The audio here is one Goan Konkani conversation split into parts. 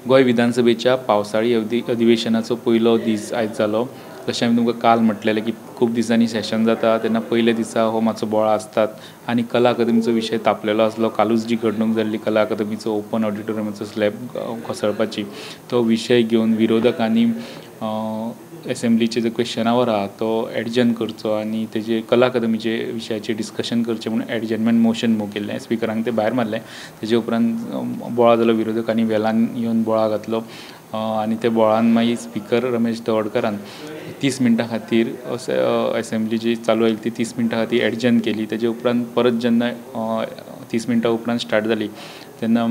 गोंय विधानसभेच्या पावसाळी अधिवेशनाचो पयलो दीस आयज जालो. जशें हांवें तुमकां काल म्हटलेलें की खूब दिसांनी सेशन जाता तेन्ना पयले दिसा हो मातसो बोवाळ आसताच आनी कला अकादमीचो विशय तापलेलो आसलो. कालूच जी घडणूक जाल्ली कला अकादमीचो ओपन ऑडिटोरियमाचो स्लॅब कोसळपाची तो विशय घेवन विरोधकांनी एसेंम्ब्लीचे जो क्वेशन our आहा तो एडजर्न करचो आनी तेजेर कला अकादमीचे विशयाचेर डिस्कशन करचें म्हूण एडजर्नमेंट मोशन मूव केल्लें. स्पिकरान तें भायर मारलें. तेजे उपरांत बोवाळ जालो विरोधकांनी वेलान येवन बोवाळ घातलो आनी त्या बोवाळान मागीर स्पिकर रमेश तवडकारान 30 मिनटां खातीर एसेंम्ब्ली जी चालू आसली ती 30 मिनटां खातीर एडजर्न केली. तेजे उपरांत परत जेन्ना 30 मिनटां उपरांत स्टार्ट जाली तेन्ना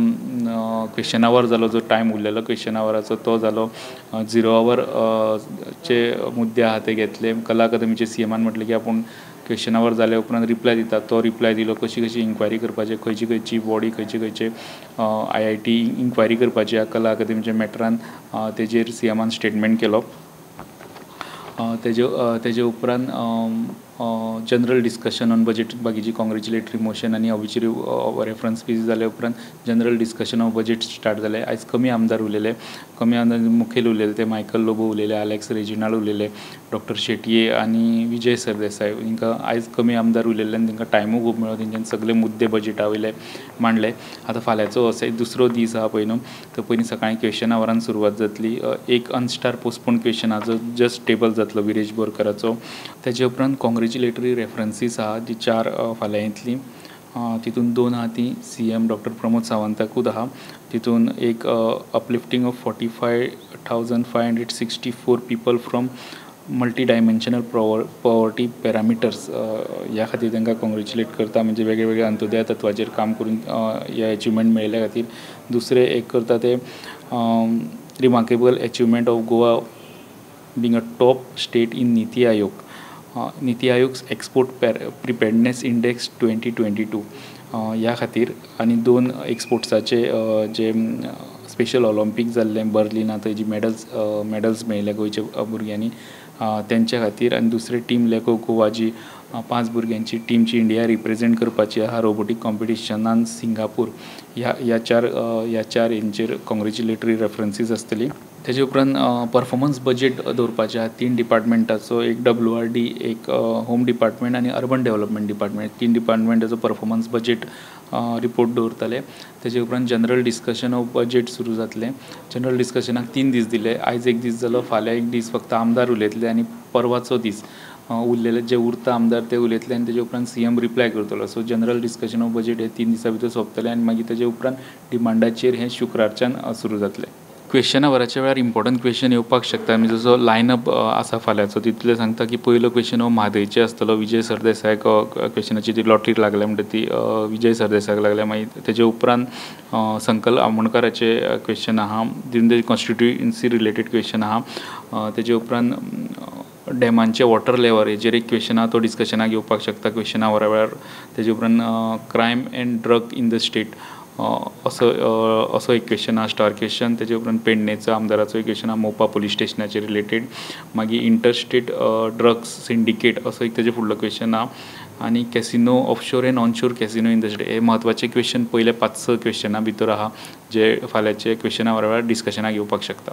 क्वेशन our जालो, जो टायम उरलेलो क्वेशन आवराचो तो जालो. झिरो our चे मुद्दे आहा ते घेतले. कला अकादमीचे सीएमान म्हटलें की आपूण क्वेशन our जाले उपरांत रिप्लाय दिता, तो रिप्लाय दिलो. कशी कशी इन्क्वायरी करपाची, खंयची खंयची बॉडी, खंयचे खंयचे IIT inquiry करपाची आहा कला अकादमीच्या मॅटरान, तेजेर सीएमान स्टेटमेंट केलो. तेजे उपरांत जनरल डिस्कशन ऑन बजेट, बाकीची कॉंग्रेच्युलेटरी मोशन आनी ऑबिच्युरी रेफरन्स पीस जाले उपरांत general discussion of budget start जालें. आयज कमी आमदार उलयले, कमी आमदार मुखेल उलयले ते मायकल लोबो उलयले, आलेक्स रेजिनाल्ड उलयले, डॉक्टर शेटये आनी विजय सरदेसाय. हिंकां आयज कमी आमदार उलयल्ले आनी तांकां टायमूय खूब मेळ्ळो, तेंच्यांनी सगळे मुद्दे बजेटा वयले मांडले. आतां फाल्यांचो असो एक दुसरो दीस आहा पळय न्हू, तर पयलीं सकाळीं क्वेशन आवरान सुरवात जातली. एक अनस्टार पोस्टपोन क्वेशन आहा जो जस्ट टेबल जातलो विरेश बोरकाराचो. तेजे उपरांत कॉंग्रेच्युलेटरी रेफरन्सीस आहा जी 4 फाल्यां येतली. तितून 2 आहा ती सीएम डॉक्टर प्रमोद सावंताकूच आहा. तितून एक uplifting of 45,564 people from multi dimensional poverty parameters ह्या खातीर तांकां कॉंग्रेच्युलेट करता. म्हणजे वेगळे वेगळे अंत्योदय तत्वाचेर काम करून हे एचिवमेंट मेळिल्ल्या खातीर. दुसरें एक करता ते remarkable achievement of Goa being a top state in NITI Aayog, NITI Aayog export preparedness index 2022 ह्या खातीर. आनी 2 एक्सपोर्ट्साचे जे स्पेशल ऑलंपीक जाल्लें बर्लिना थंय जी मेडल्स मेळिल्ले गोंयच्या भुरग्यांनी तेंच्या खातीर. आनी दुसरे टीम लेगो गोवा जी 5 भुरग्यांची टीमची इंडिया रिप्रेजेंट करपाची आहा रोबोटीक कॉम्पिटिशनान सिंगापूर, ह्या चार हेंचेर कॉंग्रेच्युलेटरी रेफरन्सीस आसतली. तेजे उपरांत परफॉर्मन्स बजेट दवरपाचें आहा 3 डिपार्टमेंटाचो, एक WRD, एक होम डिपार्टमेंट आनी अर्बन डेव्हलपमेंट डिपार्टमेंट. 3 डिपार्टमेंटाचो परफॉर्मन्स बजेट रिपोर्ट दवरतले. तेजे उपरांत जनरल डिस्कशन ऑफ बजेट सुरू जातलें. जनरल डिस्कशनाक 3 दीस दिले, आयज एक दीस जालो, फाल्यां एक दीस फक्त आमदार उलयतले आनी परवाचो दीस उरलेले जे उरता आमदार ते उलयतले आनी तेजे उपरांत सीएम रिप्लाय करतलो. So general discussion of budget हे 3 दिसां भितर सोंपतले आनी मागीर तेजे उपरांत डिमांडाचेर हें शुक्रारच्यान सुरू जातलें. क्वेशन आवराच्या वेळार इम्पॉर्टंट क्वेशन येवपाक शकता. म्हणजे जसो लायनअप आसा फाल्यांचो तितलें सांगता की पयलो क्वेशन हो म्हादयचेर आसतलो. विजय सरदेसायाक क्वेशनाची ती लॉटरी लागल्या म्हणटा ती विजय सरदेसायाक लागल्या. मागीर तेजे उपरांत संकल्प आमोणकाराचे क्वेशन आहा, तितून तेजे कॉन्स्टिट्युएन्सी रिलेटेड क्वेशन आहा. तेजे उपरांत डॅमांचे वॉटर लेवल हेजेर एक क्वेशन आहा, तो डिस्कशनाक येवपाक शकता क्वेशन आवरा वेळार. तेजे उपरांत crime and drug in the state असो एक क्वेशन आहा, स्टार क्वेशन. तेजे उपरांत पेडणेचो आमदाराचो एक क्वेशन आहा, मोपा पुलीस स्टेशनाचेर रिलेटेड. मागीर इंटरस्टेट ड्रग्स सिंडिकेट असो एक तेजे फुडलो क्वेशन आहा. आनी casino offshore and onshore casino in the state हे म्हत्वाचे क्वेशन पयले 5-6 क्वेशना भितर आहा जे फाल्यांचे क्वेशना वेळार डिस्कशनाक येवपाक शकता.